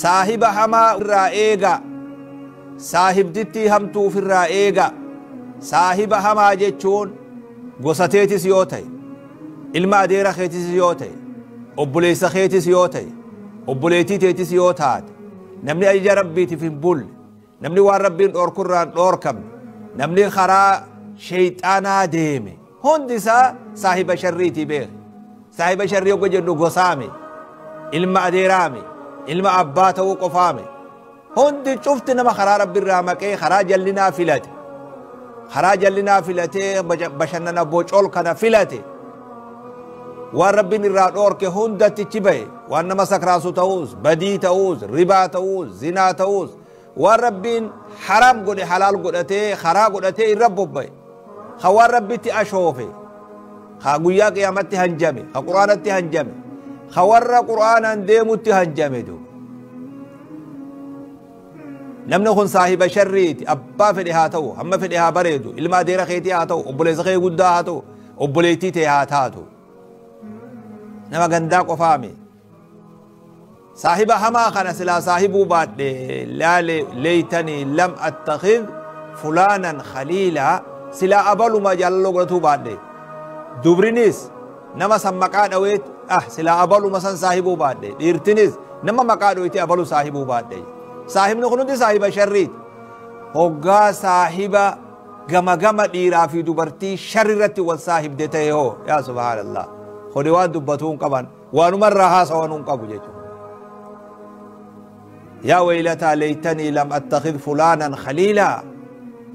Saahiba hamaa irraa eega, saahibdittii hamtuu ofirraa eega. Saahiba hamaa jechuun gosa teetis yoo ta'e, ilma adeera keetis yoo ta'e, obboleessa keetis yoo ta'e, obboleettii teetis yoo taate, namni ajaja Rabbiitiif hin bulle, namni waan Rabbiin dhoorku irraa hin dhoorkamne, namni karaa sheeyxaanaa deeme hundi isaa saahiba sharriitii beeke. Saahiba sharrii yogga jennu gosaame, ilma adeeraame, ilma abbaa ta'uu qofaame, hundi cufti nama karaa Rabbi irraa maqee karaa jallinaa filate, karaa jallinaa filatee bashannana bocol kana filate, waan Rabbiin irraa dhoorke hundatti ichi bahe, waan nama sakraasu ta'uus, badii ta'uus, ribaa ta'uus, zinaa ta'uus, waan Rabbiin haraam godhe halaal godhatee karaa godhatee irra bobba'e, ka waan Rabbitti ashoofe, ka guyyaa qiyaamatti hanjame, ka Qur'aanatti hanjame, ka warra Qur'aanaan deemutti hanjame. Du namni kun saahiba sharriiti. Abbaa fedhe haa ta'u, hamma fedhe haa bareedu, ilma adeera keetii haa ta'u, obboleessa kee guddaa haa ta'u, obboleettii ta'e haa taatu, nama gandaa qofaame. Saahiba hamaa kana silaa saahibuu baadhe, laale, leeytanii lam attakhidh fulaanan khaliilaa, silaa abaluma jaalaloo godhatuu baadhe. Dubrinis nama san maqaa dhaweet, ah, silaa abaluma san saahibuu baadhe. Dhiirtinis nama maqaa dhaweeti, abalu saahibuu baadhe. Saahibni kun hundi saahiba sharriiti. Hoggaa saahiba gama gama dhiiraa fi dubartii sharri irratti wal saahibde ta'e hoo, yaa subhaanallah, kuni waan dubbatuu hin qaban, waanuma irraa haasawanuu hin qabu jechuudha. Yaa waylataa leeytanii lam attakhidh fulaanan khaliilaa,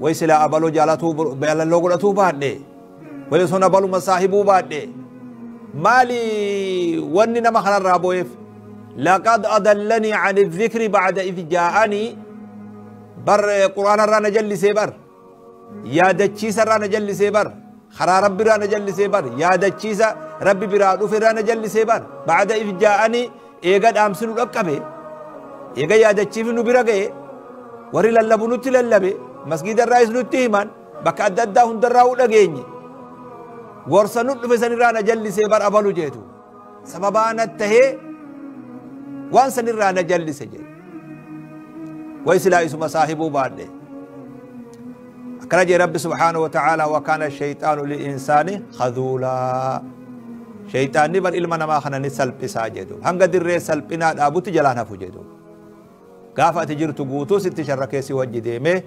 way silaa abaloo jaalatuu jaalaloo godhatuu baadhe, way sun abaluma saahibuu baadhe. Maali wanni nama kanarraa bo'eef? Laqad adallanii an dhikri ba'da idh jaa'anii, bar Qur'aanarraa na jallisee, bar yaadachiisarraa na jallisee, bar karaa Rabbi irraa na jallisee, bar yaadachiisa Rabbi biraa dhufe irraa na jallisee, bar ba'da idh jaa'anii, eega dhaamsi nu dhaqqabe, eega yaadachiifni nu bira ga'e, warri lallabu nutti lallabe, masgiida irraayis nutti himan, bakka adda addaa hundarraa u dhageenye, gorsa nu dhufe sanirraa na jallisee bar abalu jeetu, sababaa nat tahee waan sanirraa na jallise jedhe. Way silaa isuma saahibuu baadhe. Akkana jee Rabbi subhaanahu wa ta'aalaa: wa kaana shayxaanu lil-insaani khaduulaa. Shayxaanni bar ilma namaa kana ni salphisaa jedhu, hanga dirree salphinaa dhaabutti jalaan hafu jedhu. Gaafa ati jirtu guutuu sitti sharra keessi wajji deemee,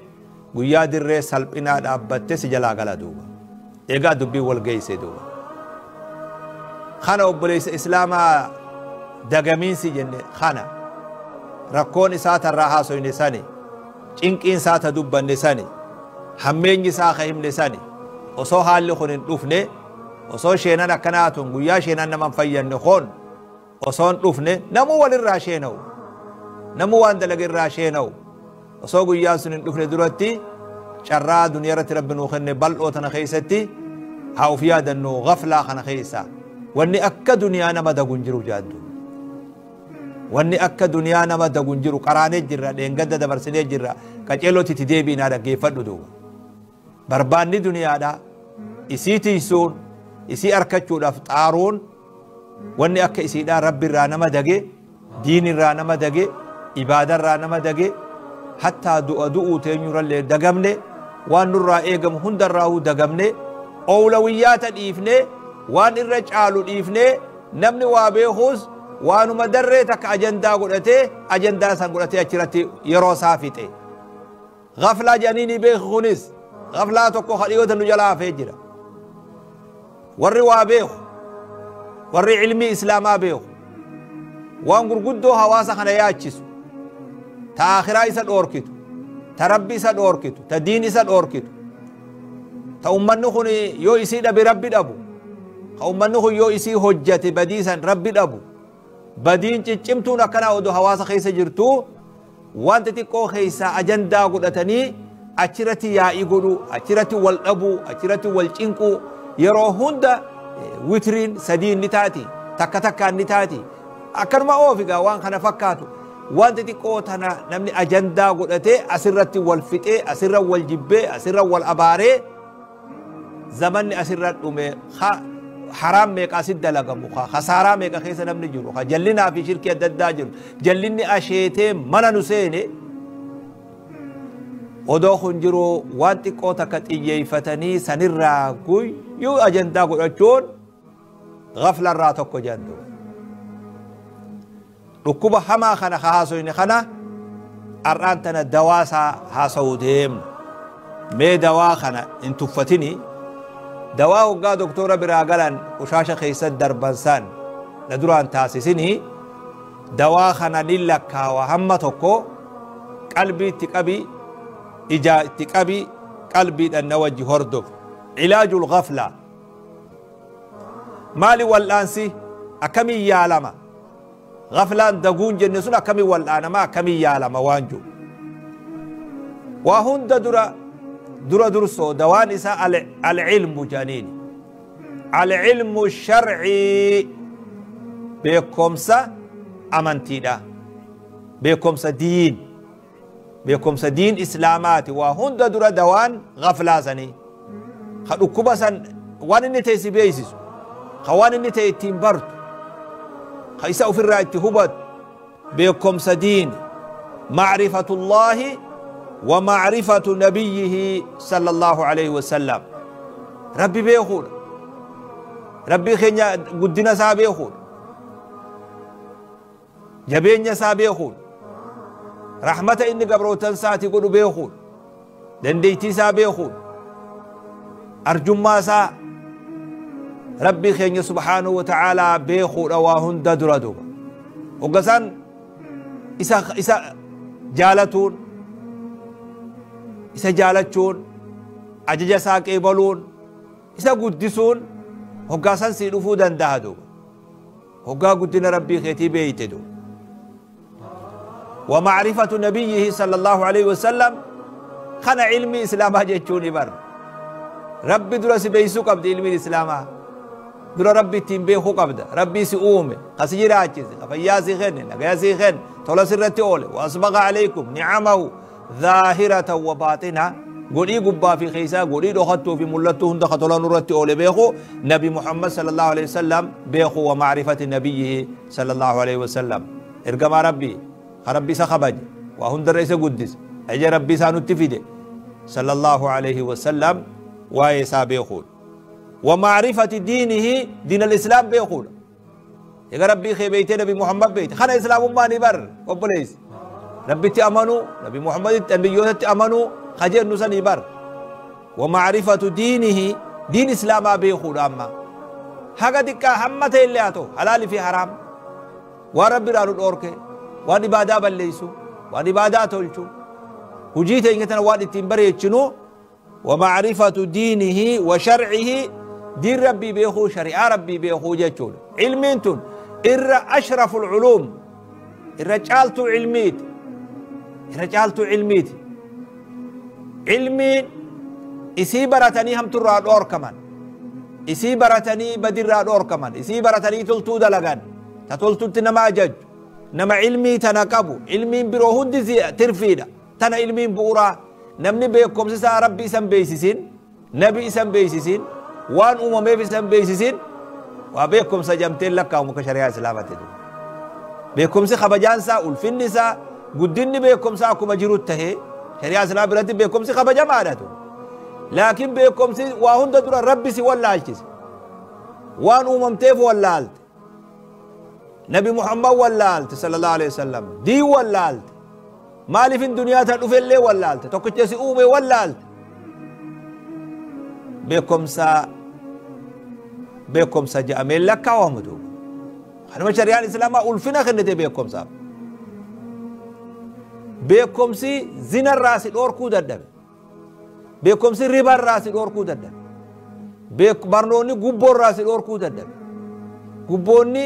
guyyaa dirree salphinaa dhaabbatte si jalaa gala duuba. Egaa dubbiin wal geeyse duuba. Kana obboleessa Islaamaa, dagamiinsi jenne kana, rakkoon isaa tarraa haasoyne sani, cinqiin isaa ta dubbanne sani, hammeenyi isaa ka himne sani. Osoo haalli kun hin dhufne, osoo sheenan akkanaa tun, guyyaa sheenan nama hin fayyanne kun osoo hin dhufne, namuu walirraa sheena'u, namuu waan dalage irraa sheena'u, osoo guyyaan sun hin dhufne duratti, carraa duniyaa irratti Rabbi nuu kenne bal'oo tana keessatti haa uf yaadannu. Gaflaa kana keessa wanni akka duniyaa nama dagu hin jiru jaaddu. Wanni akka duniyaa nama dagu hin jiru. Qaraanee jirra, dheengadda dabarsinee jirra, qaceelootti itti deebiinaa dhaggeeffadhu duuba. Barbaanni duniyaadha, isii tiysuun, isii arkachuudhaaf xaaruun, wanni akka isiidhaa Rabbi irraa nama dage, diin irraa nama dage, ibaadarraa nama dage, hattaa du'a du'uu teenyurallee dagamne, waan nurraa eegamu hundarraahuu dagamne, oowlawiyyaata dhiifne, waan irra caalu dhiifne. Namni waa beekuus waanuma darree takka ajandaa godhatee, ajandaa san godhatee achirratti yeroo isaa fixe. Gaflaa jedhanii ni beeku. Kunis gaflaa tokko kadhiyoota nu jalaa hafee jira. Warri waa beeku, warri ilmii Islaamaa beeku, waan gurguddoo hawaasa kana yaachisu, ta akhiraa isa dhoorkitu, ta Rabbi isa dhoorkitu, ta diin isa dhoorkitu, ta ummanni kun yoo isii dhabe Rabbi dhabu, ka ummanni kun yoo isii hojjate badiisan Rabbi dhabu, badiin ciccimtuun akkanaa odoo hawaasa keessa jirtu, waan xixiqqoo keessaa ajandaa godhatanii achirratti yaa'ii godhuu, achirratti wal dhabuu, achirratti wal cinquu, yeroo hunda witriin sadii ni taati, takka takkaan ni taati, akkanuma oofigaa waan kana fakkaatu, waan xixiqqoo tana namni ajandaa godhatee asirratti wal fixee, asirra wal jibbee, asirra wal abaaree, zamanni asirra dhume. Ha, Haraam meeqa asit dalagamu, ka khasaaraa meeqa keessa namni jiru, ka jallinaa fi shirkii adda addaa jiru, jallinni asheetee mana nu seene odoo kun jiru, waan xiqqoo takka xiyyeeffatanii sanirraa guyyuu ajandaa godhachuun gaflarraa tokko jedhan. Dhukkuba hamaa kana ka haasoyne kana har'aan tana dawaa isaa haasa'uu deemna. Mee dawaa kana hin tuffatini. Dawaa hoggaa doktora biraa galan qushaasha keessatti darban san na duraan taasisini. Dawaa kana ni lakkaawa, hamma tokko qalbii itti qabi, ijaa itti qabi, qalbiidhaan na wajji hordof. Cilaajul gaflaa maali? Wal'aansi akkamiin yaalama? Gaflaan daguun jenne sun akkamiin wal'aanama, akkamiin yaalama waan jiru? Waa hunda dura dura dursoo dawaan isaa alcilmu janiini, alcilmu sharcii, beekomsa amantiidha, beekomsa diin, beekomsa diin islaamaati. Waa hunda dura dawaan gaflaa sanii ka dhukkuba san waan inni ta'e si beeysisu, ka waan inni ta'e ittiin bartu, ka isa ofirraa itti hubatu, beekomsa diini, macrifatullaahi wa macrifatu nabiyyihi sallallahu alaihi wasallam. Rabbi beekuudha, Rabbii keenya guddina isaa beekuudha, jabeenya isaa beekuudha, rahmata inni gabrootan isaati godhu beekuudha, dandeettii isaa beekuudha, arjummaa isaa Rabbii keenya subhaanahu wa ta'aalaa beekuudha. Waa hunda dura duuba hoggasaan isa jaalatuun, isa jaalachuun, ajaja isaa qeebaluun, isa guddisuun hoggaasan sii dhufuu danda'a duuba, hoggaa guddina Rabbii keetii beeyte duuba. ومعرفة نبيه صلى الله عليه وسلم. خنا علمي إسلاما جيتشوني بر ربي درس بيسو قبض. علمي الإسلاما dura Rabbi ittiin beekuu qabda. Rabbii si uume, kasi jiraachise, ka fayyaa si kenne, nagaya si kenne, tola sirratti oole, وأسبغ عليكم نعمه ظاهرة وباطنة, godhii gubbaa fi keessaa, godhii dhokattuu fi mul'attuu hunda ka tola nurratti oole beeku, Nabi Muhammad صلى الله عليه وسلم beeku. ومعرفة نبيه صلى الله عليه وسلم, ergamaa Rabbii ka Rabbi isa kabaje, waa hundarra isa guddise, ajaja Rabbii isaa nutti fide صلى الله عليه وسلم, waa'ee isaa beekuudha. ومعرفة دينه, دين الإسلام بيقول. يا ربي خي بيتي نبي محمد بيت خنا إسلام ما نبر وبليس ربي تأمنوا نبي محمد النبيون تأمنوا خجر نسن بر. ومعرفة دينه, دين إسلام بيقول. أما حاجة دكا همته اللي أتو حلال في حرام وربي رانو الأوركي وان إبادة بليسو وان إبادة تولشو وجيت إنك وان التنبري ومعرفة دينه وشرعه, دين ربي بيخو، شريعة ربي بيخو جتشون. علمين تون إر أشرف العلوم، إر علميت، إر علميت، علمين isii baratanii hamturraa dhoorkaman, isii baratanii badirraa dhoorkaman, isii baratanii toltuu dalagan, ta toltutti nama ajaju. Nama ilmii tana qabu, ilmiin biroo hundi tirfiidha. Tana ilmiin bu'uraa. Namni beekumsi isaa Rabbi isan beeksisin, nabi isan beeksisin, waan uumameef isan beeksisin, waa beekumsa jamteen lakkaa'amu ka shari'aa islaamatti. Beekumsi kabajaan isaa, ulfinni isaa, guddinni beekumsaa akkuma jiru tahee, shari'aa islaamaa biratti beekumsi kabajamaadha tu. Laakiin beekumsi waa hunda dura Rabbi si wallaalchise, waan uumamteef wallaalte, Nabi Muhammad wallaalte صلى الله عليه وسلم, diin wallaalte, maaliifin duniyaa tan dhufellee wallaalte, tokkicha si uume wallaalte, beekumsa beekumsa jedhamee lakkaa'amu duuba. Kanuma shari'aan islaamaa ulfina kennite beekumsaaf. Beekumsi zinarraa si dhoorkuu dadhabe, beekumsi ribarraa si dhoorkuu dadhabe, barnoonni gubboorraa si dhoorkuu dadhabe, gubboonni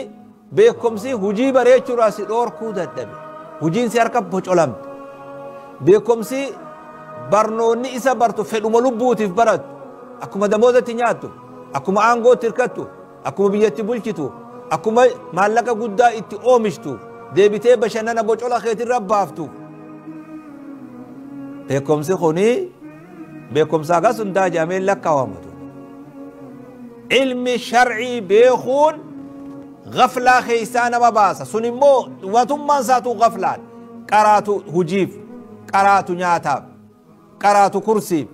beekumsi hujii bareechuurraa si dhoorkuu dadhabe, hujiin si harka bocolamte, beekumsi barnoonni isa bartu fedhuma lubbuutiif barattu, akkuma damoozatti nyaattu, akkuma aangootti hirkattu, akkuma biyyatti bulchitu, akkuma maallaqa guddaa itti oomishtu, deebitee bashannana bocola keetirra baaftu. Beekumsi kuni beekumsa hagas hundaa jedhamee lakkaawamatu. Ilmi shar'ii beekuun gaflaa keessaa nama baasa. Sun immoo matummaan isaatuu gaflaan. Qaraatu hujiif, qaraatu nyaataaf, qaraatu kursiif,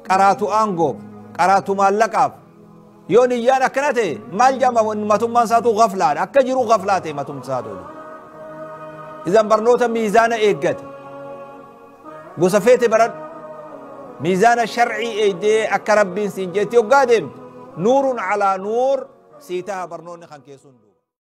qaraatu aangoof, qaraatu maallaqaaf. Yoo niyyaan akkana ta'e maal jedhama? Matummaan isaatuu gaflaadha. Akka jiru gaflaa ta'e matummaan isaatuu. Idan barnoota miizaana eeggate. Gosa feete baradhu. Miizaana shar'ii eegdee akka Rabbiin siin jetti hoggaa deemte. Nuurun alaa nuur sii taha barnoonni kan keessuun.